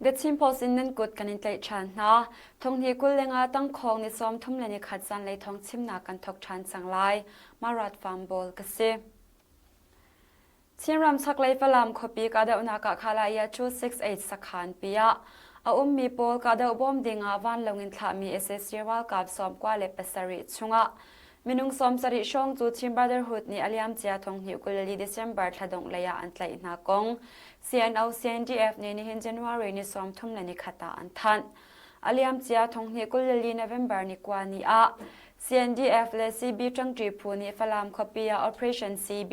The Chin Post in nan kut kan in tlaih ṭhan hna. Thonghni 25 tangkhawng ni 31 zanlei thawng chimnak kan thawk ṭhan cang lai. Marat Farm Ball ka si. Chinram chaklei Falam khuapi kahdohnak ah Khalaya 268 sakhan pi ah a ummi pawl kahdoh bawm ding ah vanlawng in thlahmi sac ralkap 97 chungah minung 70 hrawng cu Chin Brotherhood nih a liamcia thonghnih 24 December thla dongh lei ah an tlaih hna kong CNO CNDF nih nihin January ni 31 ah an thanh. A liamcia thonghnih 24 November ni kua ni ah CNDF le CB ṭangṭi phu nih Falam khuapi ah Operation CB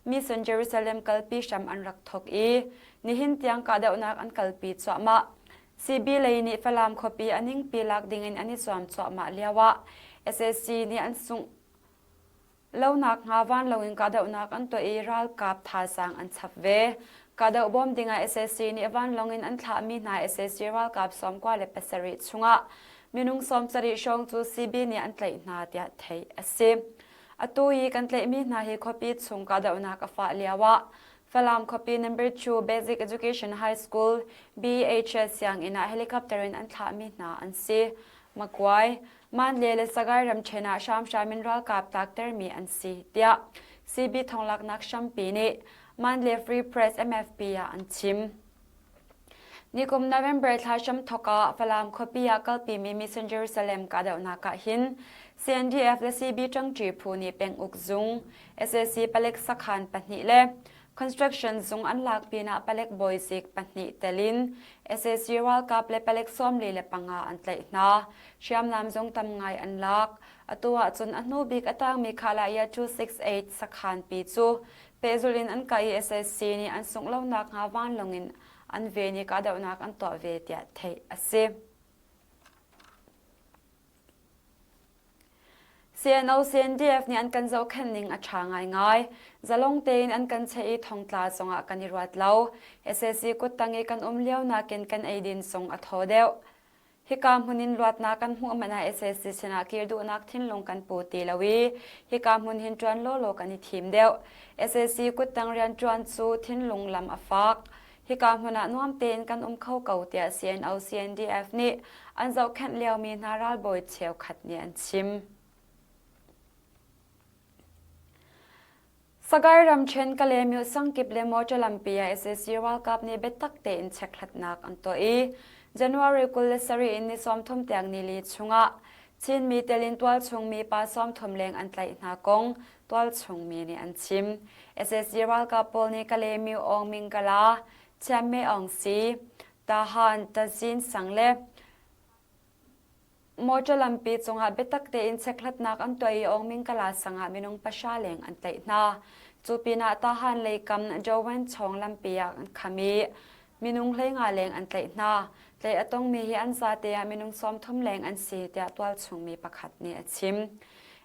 Mission Jerusalem kalpi hram an rak thawk i nihin tiang kahdohnak an kalpi cuahmah. CB lei nih Falam khuapi a ningpi lak dingin an i zuam cuahmah lioah sac nih an sungh lo nakhnga vanlawng in kahdohnak an tuah i ralkap thazaang an chap ve. Kahdoh bawm dingah sac nih vanlawng in an thlahmi hna sac ralkap 97 chungah minung 70 hrawng cu CB nih an tlaih hna tiah theih a si. Atu i kan tlaihmi hna hi khuapi chung kahdohnak a fah lioah Falam khuapi number 2 Basic Education High School BHS sianginn ah helicopter in an thlahmi hna an si. Makuai, Manle le Sagaing ramṭhen ah hramhram in ralkap tlaktermi an si, tiah CB thonglaknak hrampi nih Manle Free Press MFP ah an chim. Nikum November thla hramthawk ah Falam khuapi ah kalpimi Mission Jerusalem kahdohnak ah hin CNDF le CB ṭangṭi phu nih penguk zung, sac palek sakhan pahnih le Construction zung an lak pinah palek bawizik pahnih tel in sac ralkap le palek 45 an tlaih hna. Hriamnam zong tam ngai an lak. Atu ahcun a hnu bik a tangmi Khalaya 268 sakhan pi cu pehzulh in an kah i sac nih an sungh lo nakhnga vanlawng in an ven i kahdohnak an tuah ve tiah theih a si. CNO CNDF nih an kan zohkhenh ning a ṭha ngaingai. Zalong tein an kan cheh i thongtla zongah kan i ruat lo. Sac kuttang i kan um lio nakin kan eidin zong a thaw deuh. Hika hmun in luatnak kan hmuh hmanh ah sac sinah kir duhnak thinlung kan pu ti lo i hika hmun hin ṭuan lawlaw kan i thim deuh. Sac kuttang rianṭuan cu thinlung lam a fak. Hika hmun ah nuam tein kan um kho ko tiah CNO CNDF nih an zohkhenh liomi hna ralbawi cheukhat nih an chim. Sagaing ramṭhen Kalaymyo sangkip le motor lampi ah sac ralkap nih biatak tein chekhlatnak an tuah i January 27 in ni 30 tiang nili chungah Chinmi telin tualchung mi pa 30 leng an tlaih hna kong tualchung mi nih an chim. Sac ralkap pawl nih Kalaymyo Aung Mingkala, Chianme Aung Si, Tahan Tazin Sang le Motor lampi cungah biatak tein chekhlatnak an tuah i Aung Mingkala sang ah minung pahra leng an tlaih hna. Cu pinah Tahan lei kam Jowen Chawng lampi ah an kham i minung 15 leng an tlaih hna. Tlaih a tongmi hi an zate ah minung 30 leng an si tiah tualchung mi pakhat nih a chim.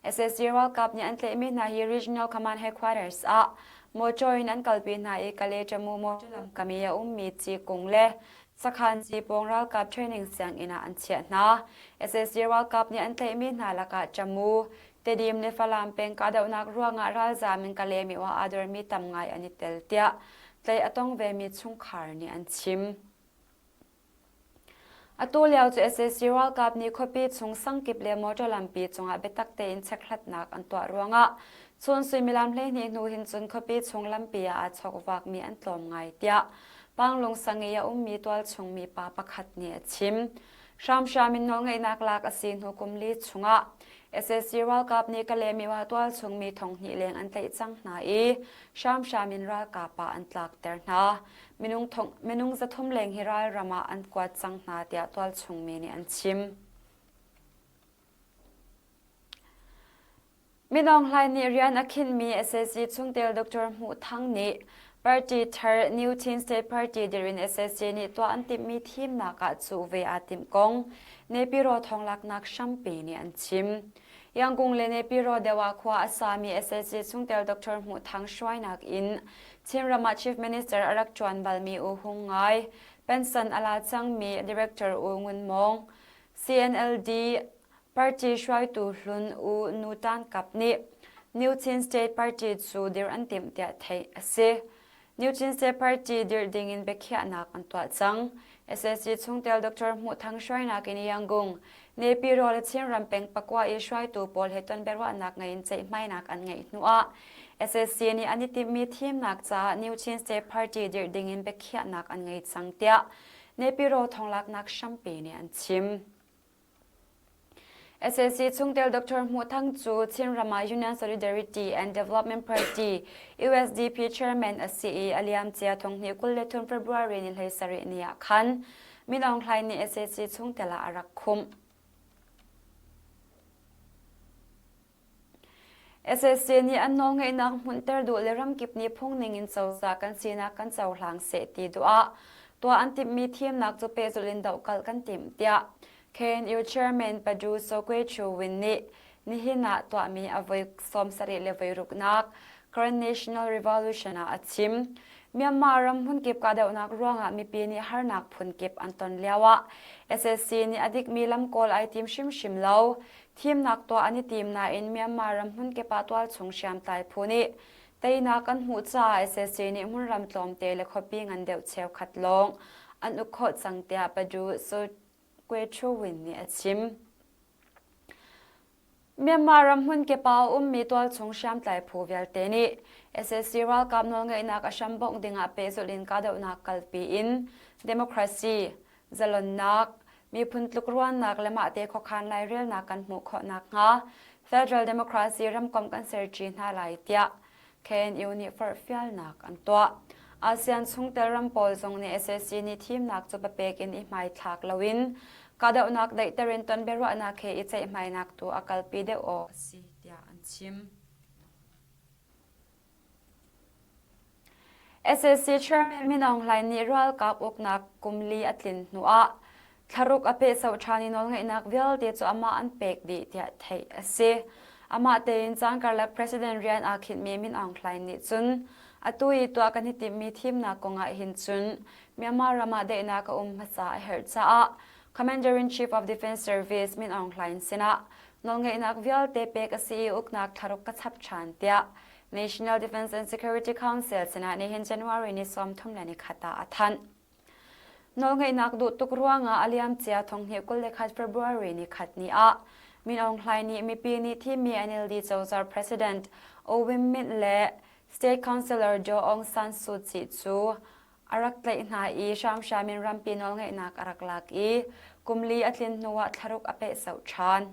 Sac ralkap nih an tlaihmi hna hi Regional Command Headquarters ah motor in an kalpi hna i Kale Tamu motor lamkam i a ummi Cikung le Sakhan Cipawng ralkap training sianginn ah an chiah hna. Sac ralkap nih an tlaihmi hna lakah Tamu, Tedim le Falam peng kahdohnak ruangah ralzaam in Kalaymyo ah aa dormi tam ngai an i tel tiah tlaih a tong vemi chungkhar nih an chim. Atu lio cu sac ralkap nih khuapi chung sangkip le motor lampi cungah biatak tein chekhlatnak an tuah ruangah chun suimilam 12 hnu hin cun khuapi chung lampi ah aa chawkvakmi an tlawm ngai tiah Panglong sang i a ummi tualchung mi pa pakhat nih a chim. Hramhram in nawlngeihnak lak a si hnu kum li chungah sac ralkap nih Kalaymyo ah tualchung mi thonghnih leng an tlaih cang hna i hramhram in ralkap ah an tlakter hna. Minung, thong, minung 300 leng hi ralram ah an kuat cang hna tiah tualchung mi nih an chim. Min Aung Hlaing nih rian a khinhmi sac chungtel Dr. Hmuh Thang nih party thar New Chin State Party dirh in sac nih tuah an timhmi thimnak ah cuh ve aa timh kong Naypyidaw thawnglaknak hrampi nih an chim. Yangon le Naypyidaw deuh ah khua a sami sac chungtel Dr. Hmuh Thang hruainak in Chinram ah Chief Minister a rak ṭuan balmi U Hung Ngai, pension a la cangmi Director U Ngun Mawng, CNLD Party hruaitu hlun U Nu Tan Kap nih New Chin State Party cu dir an timh tiah theih a si. New Chin State Party dirh ding in biakhiahnak an tuah cang. SAC chungtel Dr. Hmuh Thang hruainak in Yangon, Naypyidaw le Chinram peng pakua i hruaitu pawl he ton biaruahnak ngei in ceihmainak an ngeih hnuah SAC nih an i timhmi thimnak caah New Chin State Party dirh ding in biakhiahnak an ngei cang tiah Naypyidaw thonglaknak hrampi nih an chim. SAC chungtel Dr. Hmuh Thang cu Chinram ah Union Solidarity and Development Party USDP chairman a si i a liamcia thonghnih 23 February ni 17 ni ah khan Min Aung Hlaing nih sac chungtel ah a rak khumh. Sac nih an nawlngeihnak hmunhter duh le ramkip nih phungning in cozah kan sinak kan cohlang seh ti duh ah tuah an timhmi thimnak cu pehzulh in dohkalh kan timh tiah KNU Chairman Padu Sokwe Chu Win nih nihin ah tuahmi a voi 76 le voi ruknak Current National Revolution ah a chim. Myanmar ram hmunkip kahdohnak ruangah mipi nih harnak phunkip an ton lioah SSC nih a dikmi lam kawl ai tim hrimhrim lo. Thimnak tuah an i tim nain Myanmar ram hmunkip ah tualchung hriamtlai phu nih teinak an hmuh caah SSC nih hmunram tlawmte le khuapi ngan deuh cheukhat lawng an uk khawh cang tiah Padu Kwe Chu Win nih a chim. Myanmar ram hmunkip ah a ummi tualchung hriamtlai phu vialte nih sac ralkap nawlngeihnak a hrambongh dingah pehzulh in kahdohnak kalpi in democracy, zalonnak, miphun tlukruannak le mahte khuakhan lairelnak kan hmuh khawh nakhnga federal democracy ramkomh kan serṭi hna lai tiah KNU nih forhfialnak an tuah. ASEAN chungtel ram pawl zong nih sac nih thimnak cu papek in i hmaithlak loin kahdohnak daihter in ton biaruahnak he i ceihmainak tu a kalpi deuh awk a si tiah an chim. Sac chairman Min Aung Hlaing nih ralkap uknak kum li a tlin hnuah Thlaruk a pehsoh ṭhan i nawlngeihnak vialte cu amah an pek dih tiah theih a si. Amah tein caan karlak president rian aa khinhmi Min Aung Hlaing nih cun atu i tuah kan i timhmi thimnak kong ah hin cun Myanmar ram ah daihnak a um hmasa a herh caah Commander-in-Chief of Defense Service Min Aung Hlaing sinah nawlngeihnak vialte pek a si i uknak thlaruk ka chap ṭhan tiah National Defense and Security Council sinah nihin January ni 31 ah a thanh. Nawlngeihnak duh tuk ruangah a liamcia thonghnih 21 February ni khat ni ah Min Aung Hlaing nih mipi nih thimmi NLD cozah President U Win Myint le State Councilor Daw Aung San Suu Kyi cu a rak tlaih hna i hramhram in rampi nawlngeihnak a rak lak i kum li a tlin hnuah thlaruk a pehsoh ṭhan.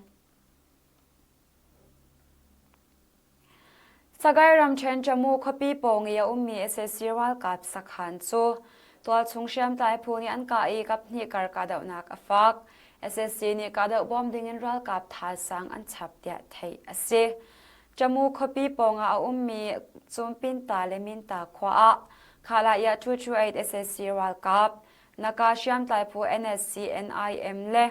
Sagaing ramṭhen Tamu khuapi pawng i a ummi sac ralkap sakhan cu tualchung hriamtlai phu nih an kah i kaphnih kar kahdohnak a fak. Sac nih kahdoh bawm dingin ralkap thazaang an chap tiah theih a si. Tamu khuapi pawngah a ummi Cumpinta le Minta khua ah Khalaya 228 sac ralkap Naka hriamtlai phu NSCNIM le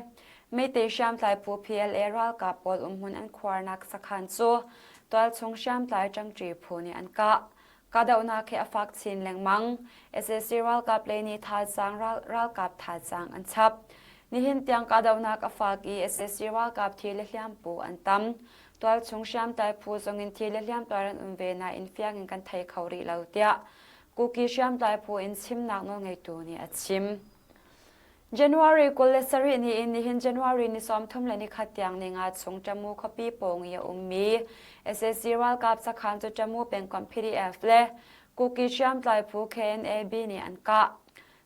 Meitei hriamtlai phu PLA ralkap pawl umhmun an khuarnak sakhan cu tualchung hriamtlai ṭangṭi phu nih an kah. Kahdohnak hi a fak chin lengmang. Sac ralkap lei nih thazaang ralkap thazaang an chap. Nihin tiang kahdohnak a fak i sac ralkap thi le hliampu an tam. Tualchung hriamtlai phu zongin thi le hliamtuar an um ve nain fiang in kan thei kho rih lo tiah Kuki hriamtlai phu in chimnak nawlngeitu nih a chim. January 27 ni in nihin January ni 31 tiang ni nga chung Tamu khuapi pawng i a ummi sac ralkap sakhan cu Tamu pengkomh PDF le Kuki hriamtlai phu KNAB nih an kah.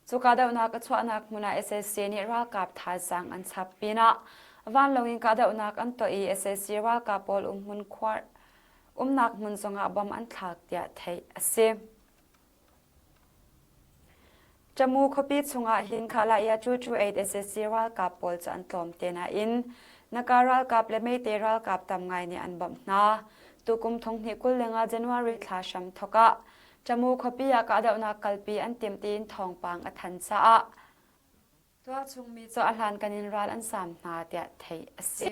Cu kahdohnak a chuahnak hmun ah sac nih ralkap thazaang an chap pinah vanlawng in kahdohnak an tuah i sac ralkap pawl umhmun khuar umnak hmun zongah bom an thlak tiah theih a si. Tamu khuapi chungah hin Khalaya 228 SSC ralkap pawl cu an tlawm te nain Naka ralkap le Meitei ralkap tam ngai nih an bawmh hna. Tukum thonghnih 25 January thla hram thawk ah Tamu khuapi ah kahdohnak kalpi an timh tiin thawngpang a than caah Tualchung mi cu a hlankan in ral an saam hna tiah theih a si.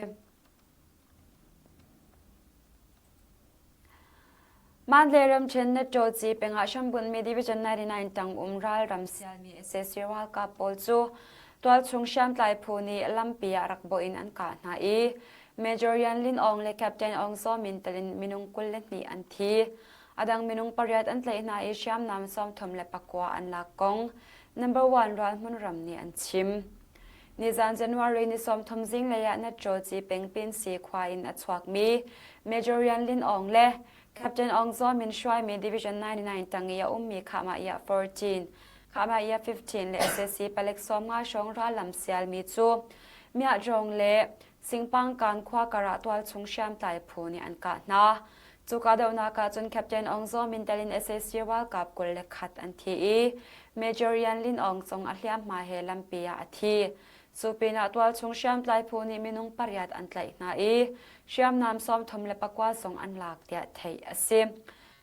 Mandalay ramṭhen Natawci pengah hrambunhmi Division 99 tang um ralram sialmi sac ralkap pawl cu tualchung hriamtlai phu nih lampi ah rak bawh in an kah hna i Major Yan Lin Aung le Captain Aung Zaw Min telin minung 22 an thi. A dang minung pariat an tlaih hna i hriamnam 39 an lak kong number one ralhmun ram nih an chim. Nizan January ni 30 zinglei ah Natrawci peng Pinsi khua in a chuakmi Major Rian Lin Aung le Captain Aung Zaw Min hruaimi Division 99 tang i a ummi Khahmah Yah 14, Khahmah Yah 15 le sac palek 50 hrawng rallam sialmi cu Miahjong le Singpangkan khua karah tualchung hriamtlai phu nih an kah hna. Cu kahdohnak ah cun Captain Aung Zaw Min tel in sac ralkap 21 an thi i Major Yan Lin Aung zong a hliamhma he lampi ah a thi. Cu pinah tualchung hriamtlai phu nih minung pariat an tlaih hna i hriamnam 34 zong an lak tiah theih a si.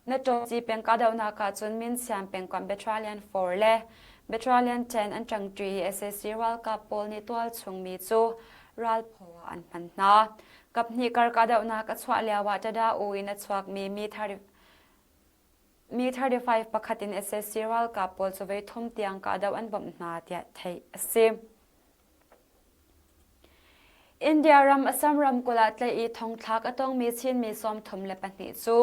Natawci peng kahdohnak ah cun Minsiam pengkomh Battalion 4 le Battalion 10 an ṭangṭi i sac ralkap pawl nih tualchung mi cu ralphaw ah an hman hna. Kaphnih kar kahdohnak a chuah lioah Tada U in a chuakmi mi 35 pakhat in sac ralkap pawl cu voithum tiang kahdoh an bawmh hna tiah theih a si. India ram Assam ramkulh ah tlaih i thongthlak a tongmi Chinmi 32 cu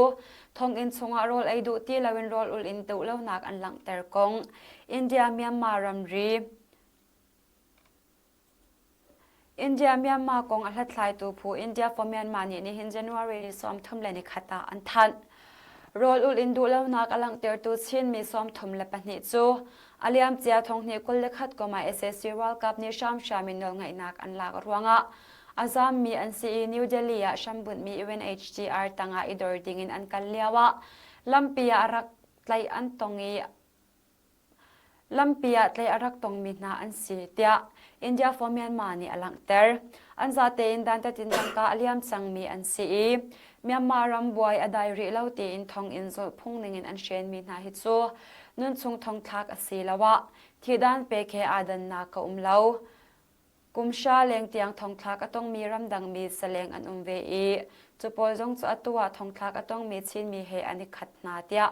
thonginn chungah rawl ei duh ti loin rawl ulh in duhlonak an langhter kong India-Myanmar ramri India-Myanmar kong a hlathlaitu phu India for Myanmar nih nihin January 31 ah an thanh. Rawl ulh in duhlonak a langhtertu Chinmi 32 cu a liamcia thonghnih 21 kum ah sac ralkap nih hramhram in nawlngeihnak an lak ruangah a zaammi an si i New Delhi ah hrambunhmi UNHCR tangah i dor dingin an kal lioah lampi ah rak tlaih an tong i Lampi ah tlaih a rak tongmi hna an si, tiah India for Myanmar nih a langhter. An zatein dantat in tangka a liam cangmi an si i Myanmar ram buai a dai rih lo tiin thonginn zulhphung ningin an hrenmi hna hi cu nunchung thongthlak a si lo ah thihdan pek he aa dannak a um lo. Kum hra leng tiang thongthlak a tongmi ramdangmi saleng an um ve i cu pawl zong cu atu ah thongthlak a tongmi Chinmi he an i khat hna tiah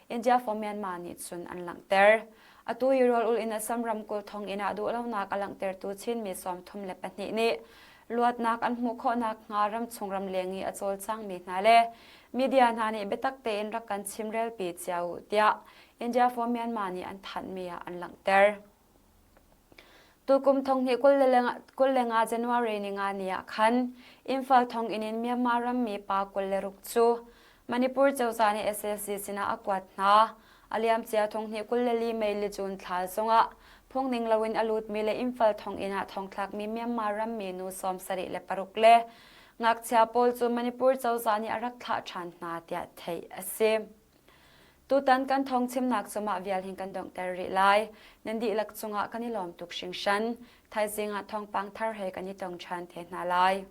India for Myanmar nih cun an langhter. Atu hi rawl ulh in Assam ramkulh thonginn ah duhlonak a langhtertu Chinmi 32 nih luatnak an hmuh khawh nakhnga ramchung ramleng i a cawlcangmi hna le media hna nih biatak tein rak kan chimrelpi cio u tiah India for Myanmar nih an thanhmi ah an langhter. Tukum thonghnih 25 January ni nga ni ah khan Imphal thonginn in Myanmar rammi pa 26 cu Manipur cozah nih sac sinah a kuat hna. A liamcia thonghnih 24 May le June thla zongah phungning loin a lutmi le Imphal thonginn ah thongthlakmi Myanmar rammi nu 76 le ngakchia pawl cu Manipur cozah nih a rak thlah ṭhan hna tiah theih a si. Tutan kan thawngchimnak cu mah vial hin kan donghter rih lai. Nan dihlak cungah kan i lawm tuk hringhran. Thaizing ah thawngpang thar he kan i tong ṭhan te hna lai.